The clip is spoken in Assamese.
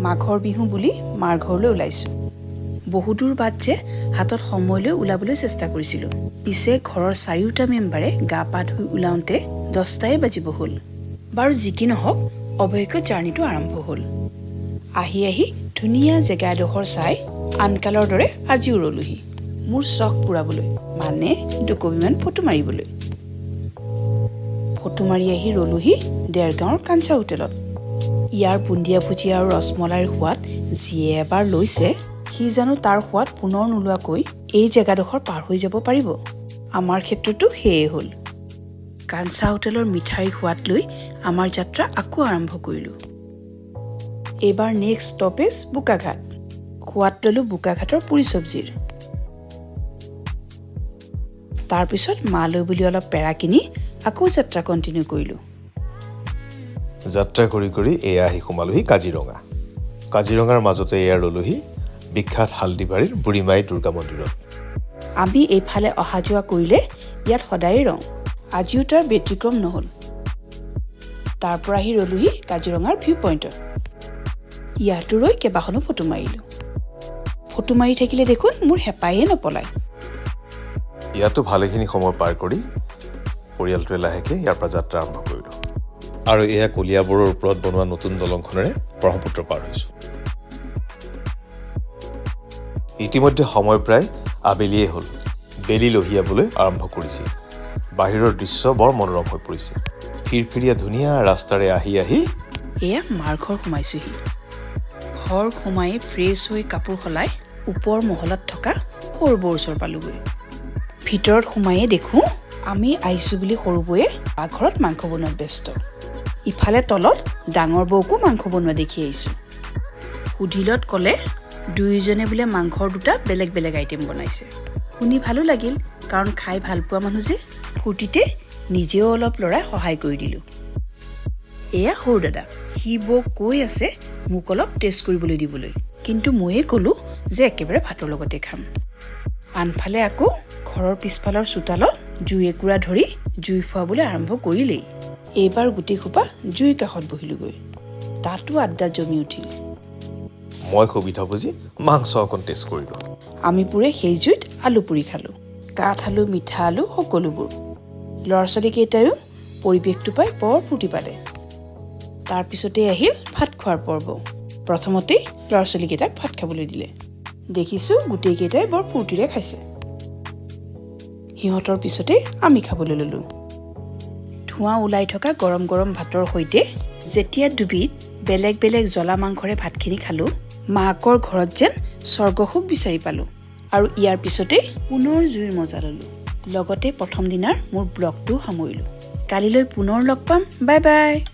মাঘৰ বিহু বুলি মাৰ ঘৰলৈ ওলাইছোঁ। বহুদূৰ বাট যে হাতত সময় লৈ ওলাবলৈ চেষ্টা কৰিছিলোঁ। পিছে ঘৰৰ চাৰিওটা মেম্বাৰে গা পা ধুই ওলাওঁতে 10টাই বাজিব হ'ল। বাৰু, যি কি নহওক, অৱশেষত জাৰ্ণিটো আৰম্ভ হ'ল। আহি আহি ধুনীয়া জেগা এডোখৰ চাই আনকালৰ দৰে আজিও ৰ'লোহি মোৰ চখ পূৰাবলৈ, মানে দুকপিমান ফটো মাৰিবলৈ। ফটো মাৰি আহি ৰ'লোহি দেৰগাঁৱৰ কাঞ্চা হোটেলত। ইয়াৰ বুন্দিয়া ভুজিয়া আৰু ৰসমলাইৰ সোৱাদ যিয়ে এবাৰ লৈছে, সি জানো তাৰ সোৱাদ পুনৰ নোলোৱাকৈ এই জেগাডোখৰ পাৰ হৈ যাব পাৰিব? আমাৰ ক্ষেত্ৰতো সেয়ে হ'ল। কাঞ্চা হোটেলৰ মিঠাইৰ সোৱাদ লৈ আমাৰ যাত্ৰা আকৌ আৰম্ভ কৰিলোঁ। এইবাৰ নেক্সট ষ্টপেজ বোকাঘাট। সোৱাদ ল'লোঁ বোকাঘাটৰ পুৰি চব্জিৰ। তাৰপিছত মালৈ বুলি অলপ পেৰা কিনি আকৌ যাত্ৰা কণ্টিনিউ কৰিলোঁ। যাত্ৰা কৰি কৰি এয়া আহি সোমালোহি কাজিৰঙা। কাজিৰঙাৰ মাজতে এয়া ৰ'লোহি বিখ্যাত হালদিবাৰীৰ বুঢ়ীমাই দুৰ্গা মন্দিৰত। আমি এইফালে অহা যোৱা কৰিলে ইয়াত সদায়েই ৰওঁ। আজিও তাৰ ব্যতিক্ৰম নহ'ল। তাৰ পৰা আহি ৰ'লোহি কাজিৰঙাৰ ভিউ পইণ্টত। ইয়াতো ৰৈ কেইবাখনো ফটো মাৰিলোঁ। ফটো মাৰি থাকিলে দেখোন মোৰ হেঁপাহেই নপলায়। ইয়াতো ভালেখিনি সময় পাৰ কৰি পৰিয়ালটোৱে লাহেকৈ ইয়াৰ পৰা যাত্ৰা আৰম্ভ কৰিলোঁ আৰু এয়া কলিয়াবৰৰ ওপৰত বনোৱা নতুন দলংখনেৰে ব্ৰহ্মপুত্ৰ পাৰ হৈছোঁ। ইতিমধ্যে সময় প্ৰায় আবেলিয়েই হ'ল। বেলি লহিয়াবলৈ আৰম্ভ কৰিছে। বাহিৰৰ দৃশ্য বৰ মনোৰম হৈ পৰিছে। ফিৰফিৰীয়া ধুনীয়া ৰাস্তাৰে আহি আহি এয়া মাৰ ঘৰ সোমাইছোহি। ঘৰ সোমাই ফ্ৰেছ হৈ কাপোৰ সলাই ওপৰ মহলাত থকা সৰু বৌৰ ওচৰ পালোগৈ। ভিতৰত সোমায়ে দেখোঁ, আমি আহিছোঁ বুলি সৰু বৌয়ে পাকঘৰত মাংস বনোৱাত ব্যস্ত। ইফালে তলত ডাঙৰ বৌকো মাংস বনোৱা দেখি আহিছোঁ। সুধিলত ক'লে, দুয়োজনে বোলে মাংসৰ দুটা বেলেগ বেলেগ আইটেম বনাইছে। শুনি ভালো লাগিল, কাৰণ খাই ভাল পোৱা মানুহ যে। ফূৰ্তিতে নিজেও অলপ লৰাই সহায় কৰি দিলোঁ। এয়া সৰু দাদা। সি বৌক কৈ আছে মোক অলপ টেষ্ট কৰিবলৈ দিবলৈ, কিন্তু ময়ে ক'লোঁ যে একেবাৰে ভাতৰ লগতে খাম। আনফালে আকৌ ঘৰৰ পিছফালৰ চোতালত জুই একুৰা ধৰি জুই ফুৱাবলৈ আৰম্ভ কৰিলেই। এইবাৰ গোটেইসোপা জুইৰ কাষত বহিলোগৈ। তাতো আড্ডা জমি উঠিল। মই সুবিধা বুজি মাংস অকণ টেষ্ট কৰিলোঁ। আমিবোৰে সেই জুইত আলু পুৰি খালোঁ, কাঠ আলু, মিঠা আলু, সকলোবোৰ। ল'ৰা ছোৱালীকেইটায়ো পৰিৱেশটো পাই বৰ ফূৰ্তি পালে। তাৰপিছতেই আহিল ভাত খোৱাৰ পৰ্ব। প্ৰথমতেই ল'ৰা ছোৱালীকেইটাক ভাত খাবলৈ দিলে। দেখিছোঁ গোটেইকেইটাই বৰ ফূৰ্তিৰে খাইছে। সিহঁতৰ পিছতেই আমি খাবলৈ ল'লোঁ। ধোঁৱা ওলাই থকা গৰম গৰম ভাতৰ সৈতে যেতিয়া দুবিধ বেলেগ বেলেগ জ্বলা মাংসৰে ভাতখিনি খালোঁ, মাকৰ ঘৰত যেন স্বৰ্গসুখ বিচাৰি পালোঁ। আৰু ইয়াৰ পিছতেই পুনৰ জুইৰ মজা ল'লোঁ। লগতে প্ৰথম দিনাৰ মোৰ ব্লগটোও সামৰিলোঁ। কালিলৈ পুনৰ লগ পাম। Bye bye.